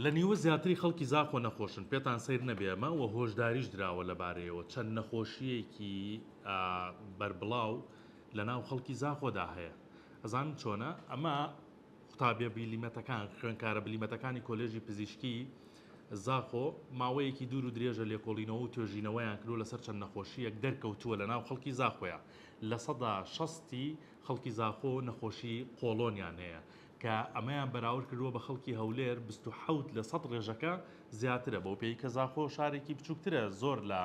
لە نیوە زیاتری خەڵکی زاخۆ نەخۆشن، پێتان سەیر نەبێ ئەمە و هۆشداریش دراوە لەبارەیەوە، چەند نەخۆشییەکی بەربڵاو لەناو خەڵکی زاخۆدا هەیە. ئەزانن چۆنە؟ ئەمە قوتابیە بلیمەتەکان، خوێندکارە بلیمەتەکانی کۆلێژی پزیشکی زاخۆ ماوەیەکی دوور و درێژە لێکۆڵینەوە و توێژینەوەیان کردووە لەسەر چەند نەخۆشییەک دەرکەوتووە لەناو خەڵکی زاخۆیا. 60% ی خەڵکی زاخۆ نەخۆشی قۆڵۆنیان هەیە کە ئەمەیان بەراورد کردووە بە خەڵکی هەولێر 27 ڕێژەکە زیاترە بەوپێی کە زاخۆ شارێکی بچووکترە زۆر لە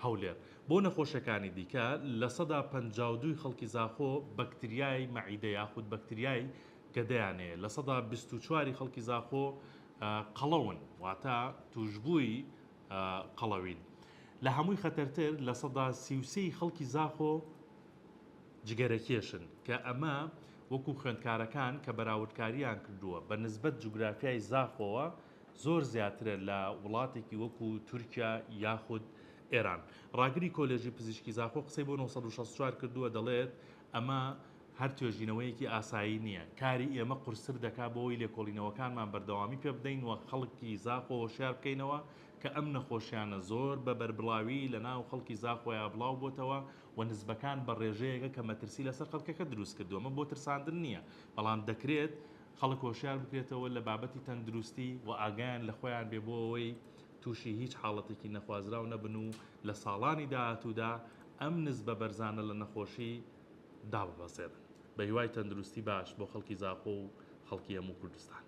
هەولێر. بۆ نەخۆشیەکانی دیکە 52% ی خەڵکی زاخۆ بەکتریای مەعیدە یاخود بەکتریای گەدەیان هەیە، 24% ی خەڵکی زاخۆ قەڵەون واتە توشبووی قەڵەوین. لە هەمووی خەتەرتر 33% ی خەڵکی زاخۆ جگەرەکێشن کە ئەمە وەکو خوێندکارەکان کە بەراوردکاریان کردووە بە نسبەت جوگرافیای زاخۆوە زۆر زیاترە لە وڵاتێکی وەکو تورکیا یاخود ئێران. ڕاگری کۆلێژی پزیشکی زاخۆ قسەی بۆ 964 کردووە دەڵێت ئەمە هەر توێژینەوەیەکی ئاسایی نییە، کاری ئێمە قورستر دەکات بۆ ئەوەی لێکۆڵینەوەکانمان بەردەوامی پێ بدەین و خەڵکی زاخۆ هۆشیار بکەینەوە کە ئەم نەخۆشیانە زۆر بە بەربڵاوی لەناو خەڵکی زاخۆیا بڵاو بۆتەوە و نسبەکان بە ڕێژەیەکە کە مەترسی لەسەر خەڵکەکە دروست کردووە، ئەمە بۆ ترساندن نییە، بەڵام دەکرێت خەڵک هۆشیار بکرێتەوە لە بابەتی تەندروستی و ئاگایان لە خۆیان بێ بۆ ئەوەی تووشی هیچ حاڵەتێکی نەخوازراو نەبن و لە ساڵانی داهاتوودا ئەم نسبە بەرزانە لە نەخۆشی داببەزێنن. بە هیوای تەندروستی باش بۆ خەڵکی زاخۆ و خەڵکی هەموو کوردستان.